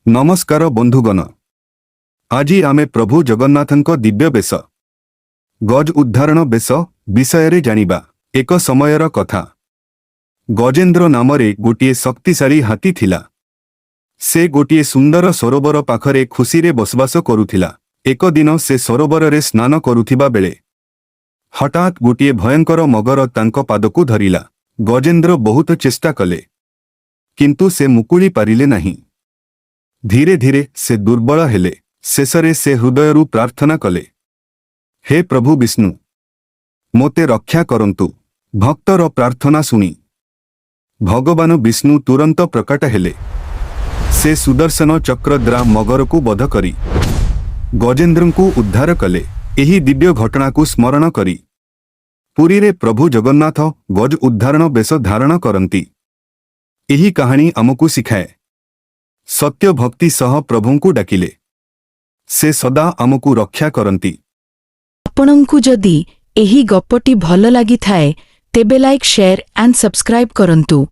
ନମସ୍କାର ବନ୍ଧୁଗଣ, ଆଜି ଆମେ ପ୍ରଭୁ ଜଗନ୍ନାଥଙ୍କ ଦିବ୍ୟ ବେଶ, ଗଜ ଉଦ୍ଧାରଣ ବେଶ ବିଷୟରେ ଜାଣିବା। ଏକ ସମୟର କଥା, ଗଜେନ୍ଦ୍ର ନାମରେ ଗୋଟିଏ ଶକ୍ତିଶାଳୀ ହାତୀ ଥିଲା। ସେ ଗୋଟିଏ ସୁନ୍ଦର ସରୋବର ପାଖରେ ଖୁସିରେ ବସବାସ କରୁଥିଲା। ଏକ ଦିନ ସେ ସରୋବରରେ ସ୍ନାନ କରୁଥିବା ବେଳେ ହଠାତ୍ ଗୋଟିଏ ଭୟଙ୍କର ମଗର ତାଙ୍କ ପାଦକୁ ଧରିଲା। ଗଜେନ୍ଦ୍ର ବହୁତ ଚେଷ୍ଟା କଲେ, କିନ୍ତୁ ସେ ମୁକୁଳି ପାରିଲେ ନାହିଁ। ଧୀରେ ଧୀରେ ସେ ଦୁର୍ବଳ ହେଲେ। ଶେଷରେ ସେ ହୃଦୟରୁ ପ୍ରାର୍ଥନା କଲେ, "ହେ ପ୍ରଭୁ ବିଷ୍ଣୁ, ମୋତେ ରକ୍ଷା କରନ୍ତୁ।" ଭକ୍ତର ପ୍ରାର୍ଥନା ଶୁଣି ଭଗବାନ ବିଷ୍ଣୁ ତୁରନ୍ତ ପ୍ରକଟ ହେଲେ। ସେ ସୁଦର୍ଶନ ଚକ୍ର ଦ୍ୱାରା ମଗରକୁ ବଧ କରି ଗଜେନ୍ଦ୍ରଙ୍କୁ ଉଦ୍ଧାର କଲେ। ଏହି ଦିବ୍ୟ ଘଟଣାକୁ ସ୍ମରଣ କରି ପୁରୀରେ ପ୍ରଭୁ ଜଗନ୍ନାଥ ଗଜ ଉଦ୍ଧାରଣ ବେଶ ଧାରଣ କରନ୍ତି। ଏହି କାହାଣୀ ଆମକୁ ଶିଖାଏ, ସତ୍ୟ ଭକ୍ତି ସହ ପ୍ରଭୁଙ୍କୁ ଡାକିଲେ ସେ ସଦା ଆମକୁ ରକ୍ଷା କରନ୍ତି। ଆପଣଙ୍କୁ ଯଦି ଏହି ଗପଟି ଭଲ ଲାଗିଥାଏ, ତେବେ ଲାଇକ୍, ସେୟାର ଆଣ୍ଡ ସବସ୍କ୍ରାଇବ୍ କରନ୍ତୁ।